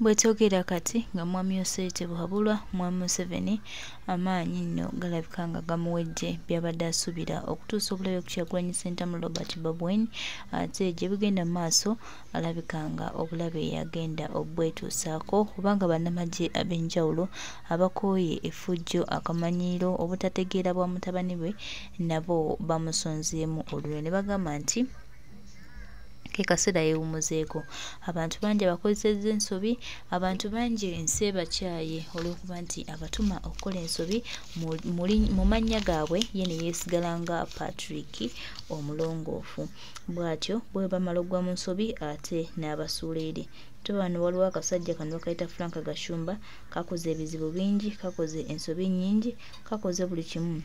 Bwetwogera kati nga Mwami Yoweri Tibuhaburwa, Mwami Museveni amaanyi nno galabika nga gamuwedde by'abadde asuubira okutuusa obulabe ku Kyagulanyi Ssentamu Robert Bobi Wine, ate gye bigenda mu maaso alabika nga obulabe yagenda obwetuusaako kubanga bannamagye ab'enjawulo abakooye effujjo, akamanyiiro, obutategeera bwa mutabani we nabo bamusonzeemu olulyo ne bagamba nti ke kaseera yeewummuzeeko. Abantu bangi abakozesezza ensobi, abantu bangi ensi ebakyaye olw'okuba nti abatuma okukola ensobi mu mannya gaabwe ye ne yeesigala nga Patrick omulongoofu. Bw'atyo bwe bamala okugwa mu nsobi ate n'abasuula eri. Tulaba wano waliwo akasajja kano bakayita Frank Gashumba, kakoze ebizibu bingi, kakoze ensobi nnyingi, kakoze buli kimu.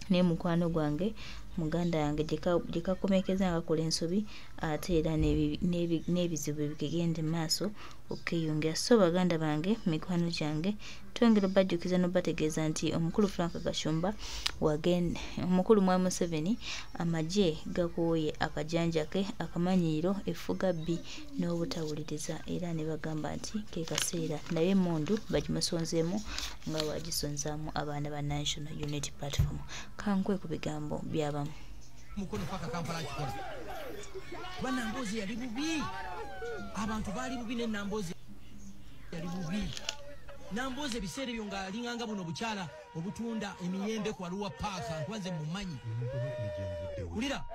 Naye mukwano gwange muganda yange gye kakomekeza nga kakola ensobi ate era n'ebizibu bigenda mu maaso okukeyongera. So baganda bange, mikwano gyange, twongera obbajjukiza n'obbategeeza nti omukulu Frank Gashumba omukulu Mwami Museveni amagye gakooye akajanja ke, akamanyiiro, effugabbi n'obutawuliriza era ne bagamba nti ke kaseera naye emmundu bagimusonzeemu nga bw'agisonzaamu abaana ba National Unity Platform. Kankwe ku bigambo by'abamu. Mukono paka Kampala kikola. Kuba Nambooze yali bubi. Abantu baali bubi ne Nambooze yali bubi. Nambooze ebiseera ebyo ng'alinganga buno bukyala obutunda emiyembe ku Arua Park, nkuba nze mumanyi. Wulira,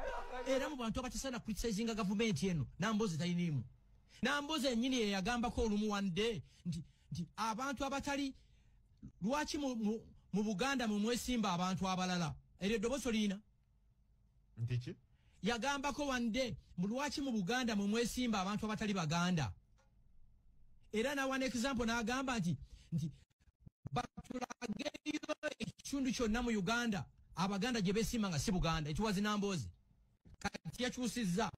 era mu bantu abatasaana criticizinga gavumenti eno, Nambooze taliniimu. Nambooze yennyini ye yagambako olumu one day nti abantu abatali lwaki mu Buganda mwe mwesimba abantu abalala. Eryo eddoboozi olirina? Nti ki? Yagambako one day lwaki mu Buganda mwe mwesimba abantu abatali Baganda. Era n'awa an example n'agamba nti batulageyo ekitundu kyonna mu Uganda Abaganda gye beesimba nga si Buganda. It was Nambooze. Kati yakyusizza.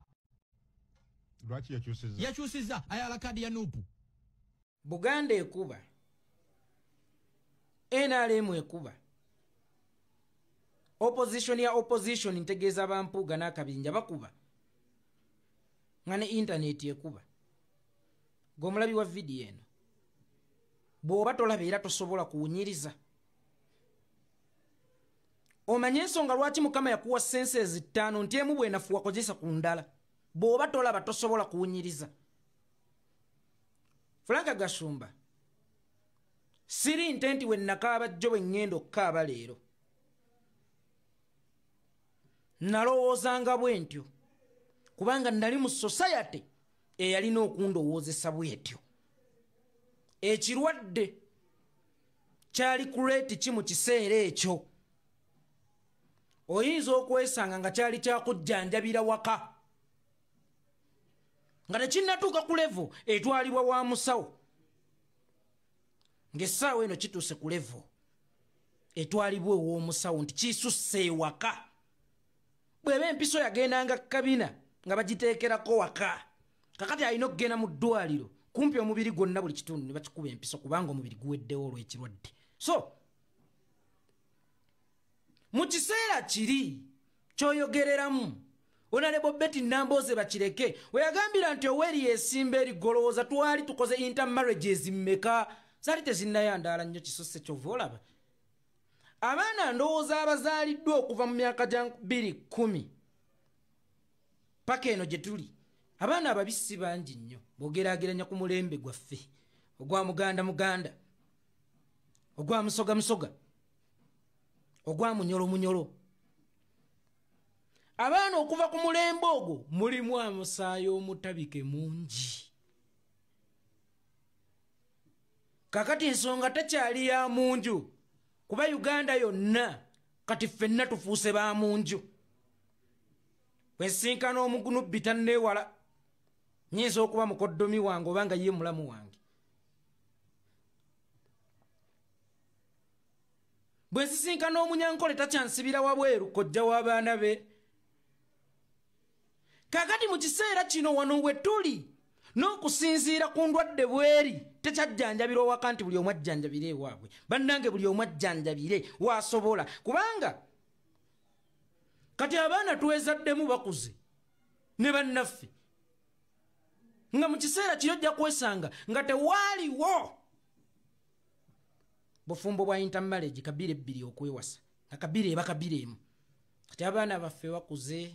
Lwaki yakyusizza? Yakyusizza ayala kadi ya Nupu. Buganda ekuba, NRM ekuba, opposition ya opposition ntegeeza bampuuga n'akabinja bakuba, nga ne internet ekuba. Gwe omulabi wa vidiyo eno, bw'oba tolaba era tosobola kuwunyiriza. Omanye ensonga lwaki Mukama yakuwa senses 5 nti emu bw'enafuwa kozesa ku ndala. Bw'oba tolaba tosobola kuwunyiriza. Frank Gashumba, siri nte nti we nakaaba jjo bwe ŋŋenda okukaaba leero. Nalowoozanga bwe ntyo kubanga nali mu society eyalina okundowoozesa bw'etyo. Ekirwadde kyali kuleeti ki mu kiseera ekyo? Oyinza okwesanga nga kyali kyakujjanjabira waka, nga tekinnatuuka ku level etwalibwa wa musawo, ng'essaawa eno kituuse ku level etwalibwa ew'omusawo nti kisusse ewaka. Bw'eba empiso yagendanga kabina nga bagiteekerako waka, kakati alina okugenda mu ddwaliro kumpi omubiri gwonna buli kitundu ne bakikuba empiso kubanga omubiri guweddewo olw'ekirwadde. So mu kiseera kiri ky'oyogereramu Honorable Betty Nambooze bakireke we yagambira nti Oweri yeesimba eri golowooza twali tukoze intermarriages mmeka zaali tezinnayandaala nnyo kisusse. Kyova olaba abaana ndowooza abazaaliddwa okuva mu myaka gya 2010 paka eno gye tuli, abaana ababi si bangi nnyo bw'ogeraageranya ku mulembe gwaffe ogwa muganda muganda, ogwa musoga musoga, ogwa munyolo munyolo. Abaana okuva ku mulembe ogwo mulimu amusaayi omutabike mungi. Kakati ensonga tekyali ya munju kuba Uganda yonna kati ffenna tufuuse ba munju. Bwe nsinkana omugunubbi tanneewala, nnyinza okuba mukoddomi wange oba nga ye mulamu wange. Bwe nsisinkana omunyankole takyansibira wabweru kojja w'abaana be. Kakati mu kiseera kino wano we tuli n'okusinziira ku ndwadde bweri tekyajjanjabira owaka nti buli omu ajjanjabire ewaabwe. Bannange buli omu ajjanjabire waasobola, kubanga kati abaana twezaddemu bakuze ne bannaffe. Nga mu kiseera kiri ojja kwesanga nga tewaaliwo bufumbo bwa intermarriage, kabira ebbiri okwewasa, nga kabira eba kabira emu. Kati abaana baffe bakuze,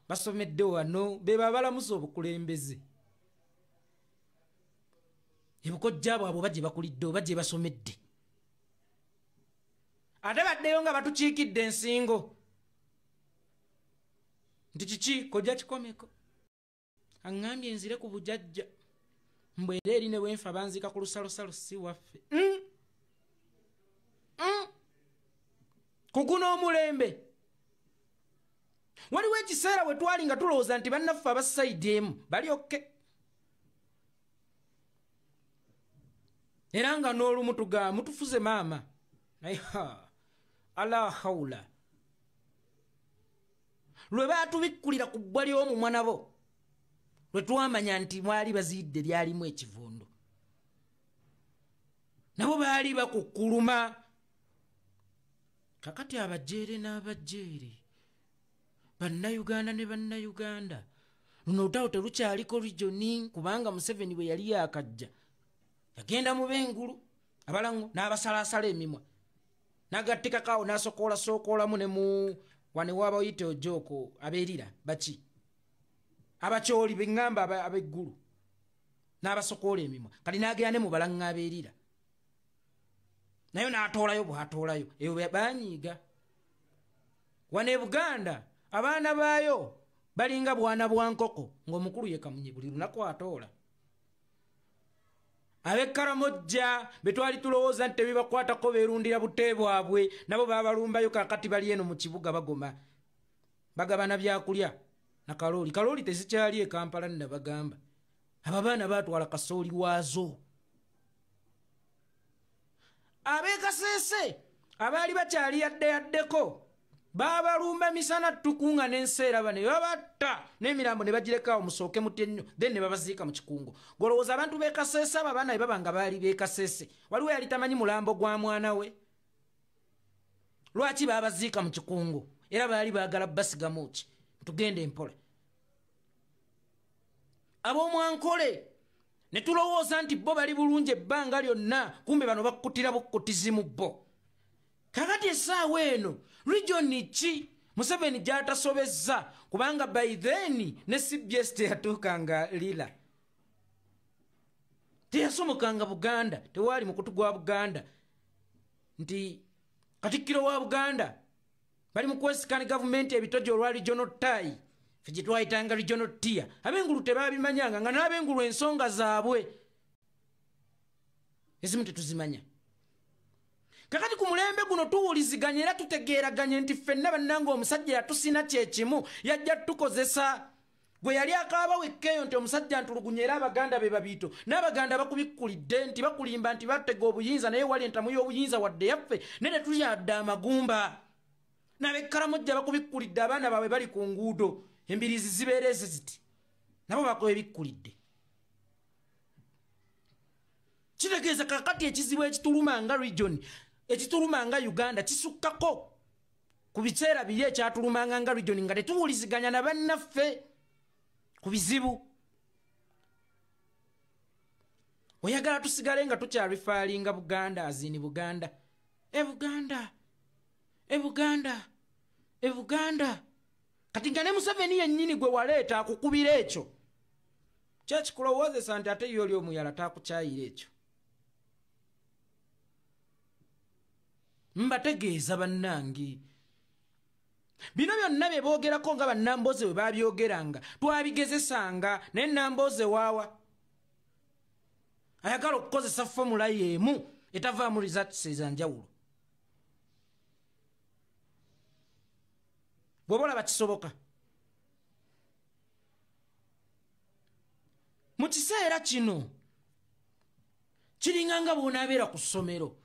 basomedde wano, be babalamusa obukulembeze. Ebukojja bwabwe oba gye bakulidde oba gye basomedde. Ate baddeyo nga batukiikidde ensingo. Nti kiki kojja kikomeko. Aŋŋambye nzire ku bujajja. Mbwera eri ne bwenfa banzika ku lusalosalo si waffe. Ku guno omulembe. Waliwo ekiseera we twali nga tulowooza nti bannaffe aba sayidi emu bali okke. Era nga n'olumu tugamba mutufuze maama. Naye ha, ala haula. Lwe baatubikkulira ku bbwa ly'omumwa nabo, lwe twamanya nti mwali baziyidde lyalimu ekivundo. Nabo baali bakukkuluma. Kakati abajeere n'abajeere, bannayuganda ne bannayuganda, luno olutalo terukyaliko regioni, kubanga Museveni bwe yali yakajja yagenda mu b'engulu abalango n'abasalaasala emimwa, n'agattikakaawo n'asokoola-sokoolamu ne mu wane wabayite ojooko abeerira baki abakyoli beŋŋamba ab'eggulu n'abasokoola emimwa. Kati n'agenda ne mu balango abeerira nayo n'atoolayo bw'atoolayo, eyo banyiiga. Wano e Buganda abaana baayo balinga bwana bwa nkoko, ng'omukulu ye Kamunye buli lunaku atoola. Ab'e Karamojja be twali tulowooza nti tebibakwatako beerundira bute bwabwe, nabo baabalumbayo. Kaakati bali eno mu kibuga bagoma, bagabana byakulya na kalooli. Kalooli tezikyali e Kampala nnabagamba. Abo abaana baatwala kasooli waazo. Ab'e Kasese abaali bakyali yadde yaddeko baabalumba misana ttuku nga n'enseera bano ne babatta n'emirambo ne bagirekawo musooke mutye nnyo, then ne babaziika mu kikungo. Golowooza abantu b'e Kasese abo abaana bwe baba nga baali b'e Kasese, waliwo yali tamanyi mulambo gwa mwana we? Lwaki baabaziika mu kikungo? Era baali baagala basigamu ki? Tugende empola. Ab'omwankole ne tulowooza nti bo bali bulungi ebbanga lyonna, kumbe bano bakkutira bukkutizi mu bo. Kakati essaawa eno region ki Museveni gy'atasobezza? Kubanga by then ne CBS teyatuukanga lira, teyasomokanga Buganda, tewaali mukutu gwa Buganda nti Katikkiro wa Buganda bali mu kwesikana gavumenti ebitojo olwa regional tie, ffe gye twayitanga regional tier. Ab'engulu tebaabimanyanga, nga n'ab'engulu ensonga zaabwe ezimu tetuzimanya. Kakati ku mulembe guno tuwuliziganye era tutegeeraganye nti ffenna bannange omusajja yatusina kyekimu, yajja tukozesa. Gwe yali akaaba wekkeeyo nti omusajja ntulugunya, era Abaganda be babiito n'Abaganda bakubikkulidde nti bakulimba nti batega obuyinza, naye wali entamu y'obuyinza wadde yaffe naye tetulyadde amagumba. N'ab'e Karamojja bakubikkulidde, abaana baabwe bali ku nguudo, embiriizi zibeera ezi ziti, nabo bakwebikkulidde. Kitegeeza kakati ekizibu ekituluma nga region, ekituluma nga Uganda, kisukkako ku biseera biri ekyatulumanga nga region nga tetuwuliziganya na bannaffe ku bizibu. Oyagala tusigale nga tukyarifaalinga Buganda azini Buganda, e Buganda, e Buganda, e Buganda. Kati nga ne Museveni yennyini gwe waleeta akukubira ekyo, kyekikulowoozesa nti ate ye oli omuyala taakukyayira ekyo. Mbategeeza bannange, bino byonna bye boogerako nga bannamboze bwe babyogeranga twabigezesanga, naye Nambooze waawa ayagala okukozesa formula y'emu etavaamu results ezanjawulo. Bw'oba olaba kisoboka mu kiseera kino, kiringa nga bw'onaabeera ku ssomero.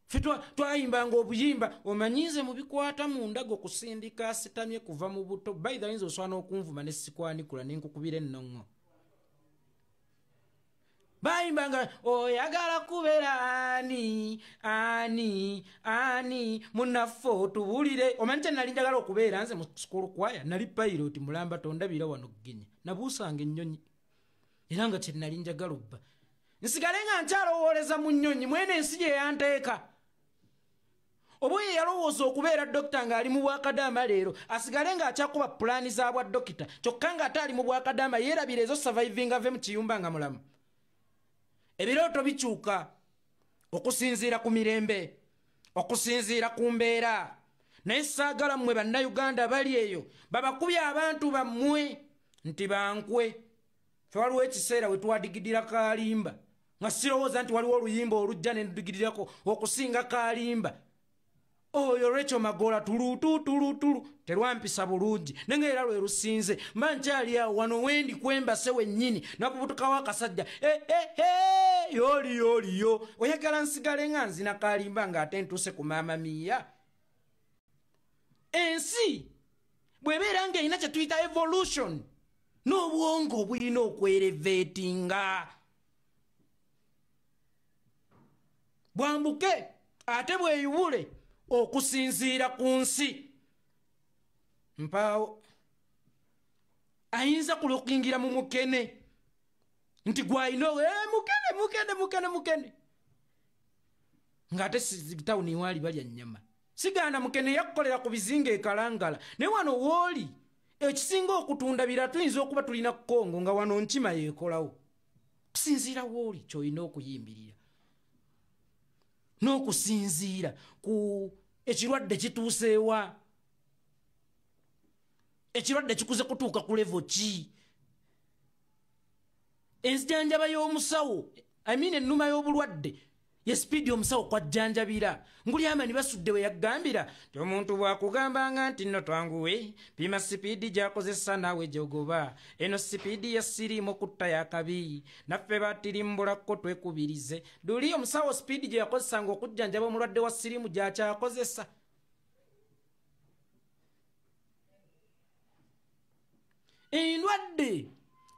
Ffe twayimbanga obuyimba, omanyize mu bikwata mu ndago kusindika asitamye kuva mu buto. Bayitha yinza osobola n'okunvuma ne sikwanikula ne nkukubira ennongo. Bayimbanga oyagala kubeera ani ani ani munnaffe otubulire. Omanyi kye nali njagala okubeera nze mu school choir? Nali pilot mulamba, tondabira wano ggenya, nabuusanga ennyonyi. Era nga kye nali njagala obba. Nsigale nga nkyalowooleza mu nnyonyi mwene ensi gye yanteeka. Oba ye yalowooza okubeera dokita ng'ali mu bwakadaama leero, asigale ng'akyakuba pulaani za bwa dokita, kyokka ng'ate ali mu bwakadaama yeerabira ezo surviving ave mu kiyumba nga mulamu. Ebirooto bikyuka okusinziira ku mirembe, okusinziira ku mbeera. Naye saagala mmwe bannayuganda bali eyo babakubye abantu bammwe nti bankwe. Ffe waliwo ekiseera we twadigidira Kalimba, nga sirowooza nti waliwo oluyimba olujja ne ndudigidirako okusinga Kalimba. Oyo Rachel Magola tulu terwampisa bulungi, naye era lwe lusinze. Mba nkyali awo wano wendi kwembase wennyini nakubutukawo akasajja yoli yoli yo. Oyagala nsigale nga nzina Kalimba ng'ate ntuuse ku Maama Mia? Ensi bw'ebeera ng'erina kye tuyita evolution, n'obwongo obulina okwereveetinga bwambuke ate bweyubule okusinziira ku nsi. Mpaawo ayinza kulokingira mu mukene nti gwalina mukene mukene mukene mukene, ng'ate tawuni waali balya nnyama. Sigaana mukene yakukolera ku bizinga e Kalangala, naye wano wooli ekisinga okutunda bira tuyinza okuba tulina Kongo nga wano nkima yeekolawo. Kusinziira wooli ky'olina okuyimbirira n'okusinziira ku ekirwadde kituuseewa, ekirwadde kikuze kutuuka ku level ki. Enzijanjaba y'omusawo, I mean ennuma y'obulwadde ye sipiidi omusawo kwajjanjabira. Nguli amani basudde we yagambira nti omuntu bw'akugambanga nti nno twanguwe, pima sipiidi gy'akozesa naawe gy'ogoba. Eno sipiidi ya siriimu okutta yakabi, naffe batirimbulako twekubirize. Duli omusawo sipiidi gye yakozesanga okujjanjaba omulwadde wa siriimu gy'akyakozesa. Endwadde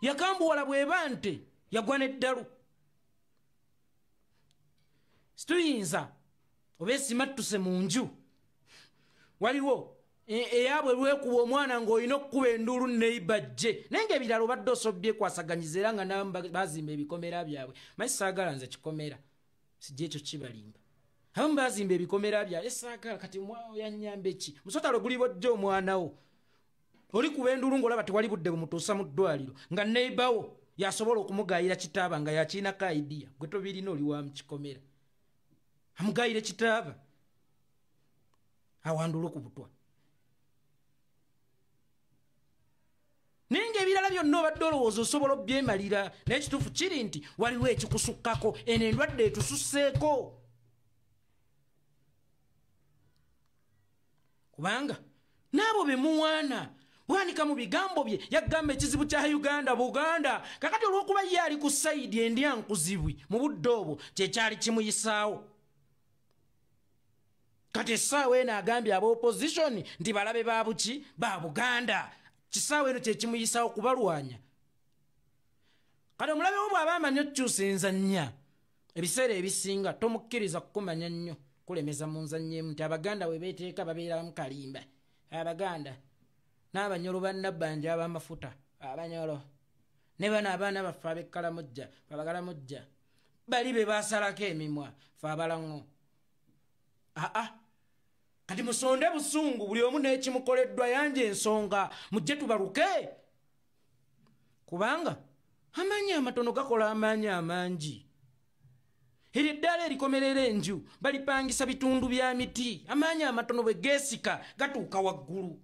yakambuwala bw'eba nte yagwa n'eddalu. Situyinza oba esimattuse mu nju. Waliwo eyaabwe lwekuba omwana ng'olina okukuba enduulu neibajje, naye ng'ebirala obadde osobye kwasaganyiza era nga nabo bazimba ebikomera byabwe. Manyi saagala nze kikomera, sijja ekyo kibalimba. Abamu bazimba ebikomera byabwe, saagala kati yannyamba ki? Musota lwe gulibojja omwana wo oli kuba enduulu ng'olaba tewali budde bumutuusa mu ddwaliro, nga neighbour yasobola okumugayira kitaaba nga yakiinako idea, gwe tobirina oli wa mu kikomera. Amugayire kitaaba awandule ku butwa. Naye ng'ebirala byonna obadde olowooza osobola obyemalira, naye ekituufu kiri nti waliwo ekikusukkako, eno endwadde etususseeko. Kubanga n'abo be muwaana bwanika mu bigambo bye yagamba ekizibu kya Uganda Buganda. Kakati olw'okuba ye ali ku sayidi endyankuzibwi mu budde obwo kyekyali kimuyisaawo. Kati essaawa eno agambye aba opposition nti balabe ba buki ba Buganda. Kisaawa eno kyekimuyisaawo kubalwanya. Kati omulabe wo bw'aba amanyi okukyusa enzannya, ebiseera ebisinga tomukkiriza kukumanya nnyo kulemeza mu nzannya emu nti Abaganda we beeteeka babeeramu Kalimba. Abaganda n'Abanyolo bannabbanja ab'amafuta, Abanyolo ne bano abaana baffe ab'Ekkalamojja, Abakalamojja bali be baasalako emimwa ffe Abalaŋŋo. Aa, kati musonde busungu buli omu n'ekimukoleddwa yanja ensonga mujje tubaluke, kubanga amaanyi amatono gakola amaanyi amangi. Eryo eddaala erikomerera enju balipangisa bitundu bya miti, amaanyi amatono bwe geesika gatuuka waggulu.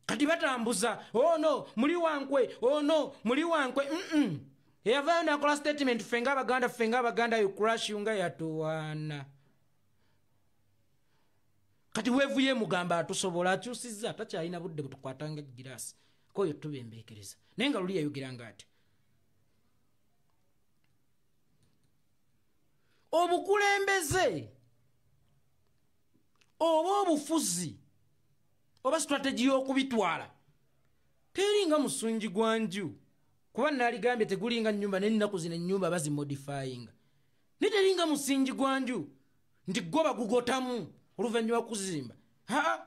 Kati batambuza ono muli wankwe, ono muli wankwe. Eyavaayo n'akola statement ffe ng'Abaganda, ffe ng'Abaganda you crush nga yatuwaana. Kati weevuye mugamba atusobola akyusizza, takyalina budde butukwatanga giraasi koyo tubembeekereza. Naye nga luli yayogeranga ati obukulembeze oba obufuzi oba strategy y'okubitwala teringa musungi gwa nju, kuba naaligambye tegulinga nnyumba n'ennaku zino ennyumba bazimodifyinga, naye teringa musingi gwa nju nti gwo bagugotamu oluvannyuma kuzimba. Aa,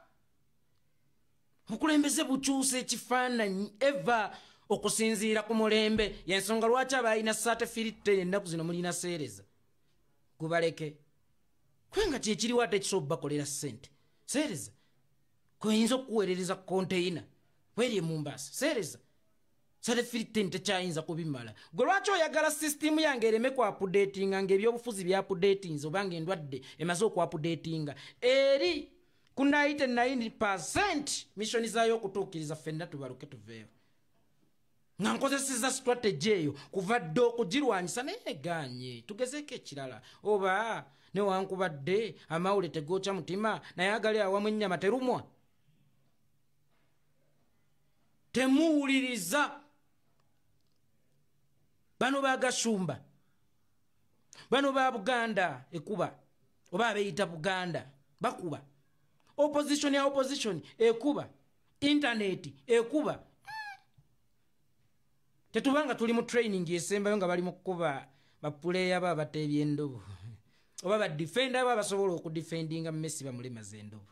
Obukulembeze bukyusa ekifaananyi eva okusinziira ku mulembe. Yensonga lwaki abalina satifirite ennaku zino mulina seereza gubaleke, kubanga kyekiriwo ate ekisobola bakolera ssente. Seereza kweyinza okukuweerereza konteyina bweri e Mombasa. Seereza satifirite tekyayinza kubimala. Gwe lwaki oyagala sisitimu yange ereme ku apudetinga ng'ebyobufuzi byapudetinze oba ng'endwadde emaze okuapudetinga eri ku 99% missioni zaayo okutuukiriza ffenna tubaluke tuveewo? Nga nkozeseza strategy eyo kuva dda okugirwanyisa, naye eganye. Tugezeeko ekirala, oba newankubadde amawule tegookya mutima, naye agali awamu ennyama terumwa. Temuwuliriza bano bagashumba, bano ba Buganda ekuba, oba abeeyita Buganda bakuba, opposition ya opposition ekuba, internet ekuba. Tetubanga tuli mu training esembayo nga bali mu kukuba bapuleya ba bateebye endobo oba badefenda aba basobola okudefendinga Messi bamulemaza endobo.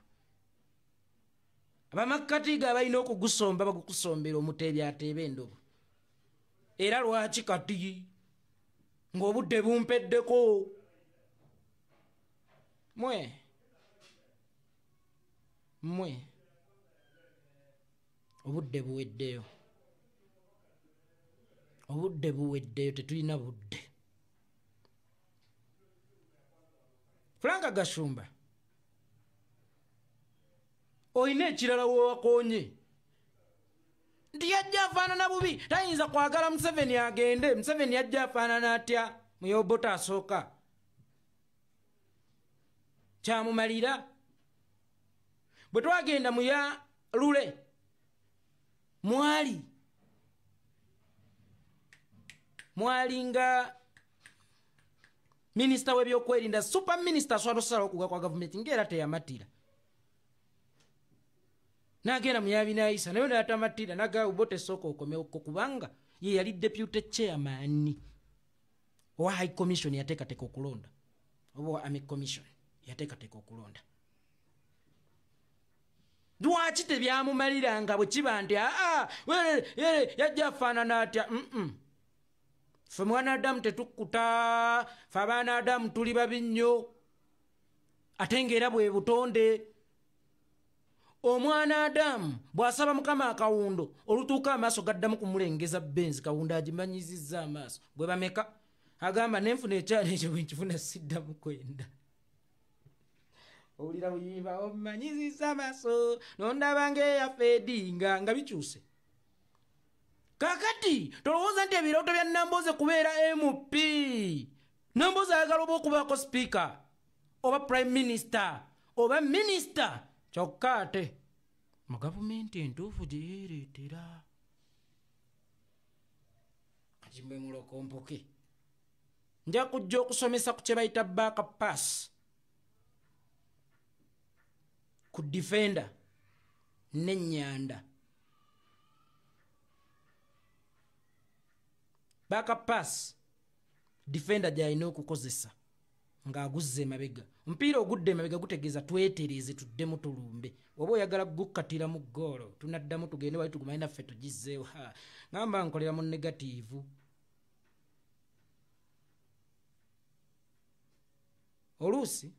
Abamakkati ga balina okugusomba bagukusombera omuteebi ateeba endobo. Era lwaki kati ng'obudde bumpeddeko? Mwe mwe obudde buweddeyo, obudde buweddeyo, tetulina budde. Frank Gashumba, olina ekirala wewakonye nti yajja afaanana bubi, tayinza kwagala Museveni agende. Museveni yajja afaanana atya muyobota asooka kyamumalira? Bwe twagenda muya lule mwali mwalinga minisita w'ebyokwerinda, super minisita asobola osala okugwa kwa gavumenti ng'era teyamatira, n'agenda muyabinayisa naye n'atamatira n'agamba Obote esooka okomewoko, kubanga ye yali deputy chairman owa high commission yateekateeka okulonda, oba owa army commission yateekateeka okulonda. Lwaki tebyamumaliranga bwe kiba nti aa yajja afaanana atya? Ffe mwana Adamu tetukkuta, ffe abaana Adamu tuli babi nnyo, ate ng'era bwe butonde. Omwana Adamu bw'asaba Mukama akawundo olutuuka amaaso gaddamu kumulengeza benzi, kawundo agimanyizizza amaaso. Gwe bameka agamba nenfuna ekyana ekyo bwe nkifuna siddamu kwenda. Owulira buyimba omanyizizza amaaso nondaba ng'eyafeedinga nga bikyuse. Kakati tolowooza nti ebirooto bya Nambooze kubeera MP. Nambooze ayagala oba okubaako sipiika oba prime minister oba minisita, kyokka ate mu gavumenti entuufu gye yeereetera. Kati mbwe mulokompoke, nja kujja okusomesa ku kye bayita back pass ku defender n'ennyanda. Back pass defender gy'alina okukozesa ng'aguzza emabega. Omupiira ogudde emabega gutegeeza twetereeze tuddemu tulumbe. Oba oyagala gukkatira mu ggoolo tunaddamu tugende wali tugumanye naffe tugizzeewo. Ngamba nkolera mu negatiivu. Oluusi